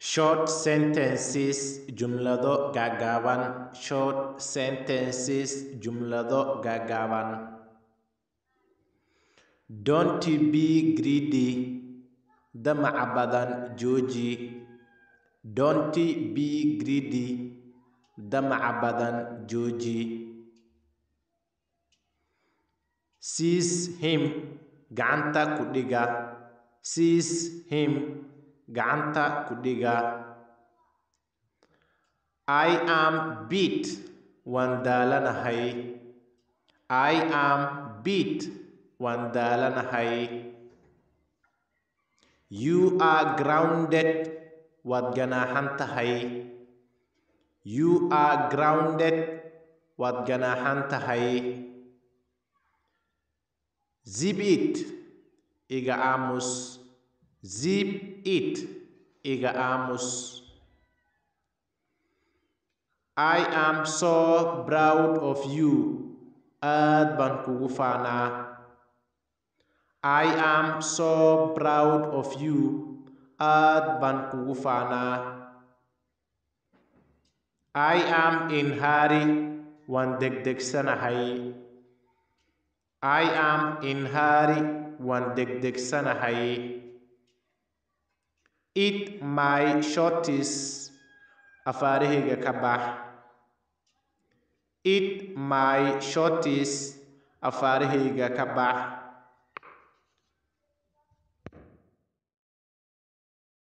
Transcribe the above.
Short sentences, jumlado gaagaaban. Short sentences, jumlado gaagaaban. Don't be greedy, damaca badan jooji. Don't be greedy, damaca badan jooji. Seize him, gacanta ku dhiga. Seize him, gacanta ku dhiga. I am beat, waan daalanahay. I am beat, waan daalanahay. You are grounded, waad ganaaxan tahay. You are grounded, waad ganaaxan tahay. Zip it, iga aamus. Zip it, iga aamus. I am so proud of you, aad baan kugu faanaa. I am so proud of you, aad baan kugu faanaa. I am in hurry, waan degdegsanahay. I am in hurry, waan degdegsanahay. Eat my shorts, afaarahayga ka bax. Eat my shorts, afaarahayga ka bax.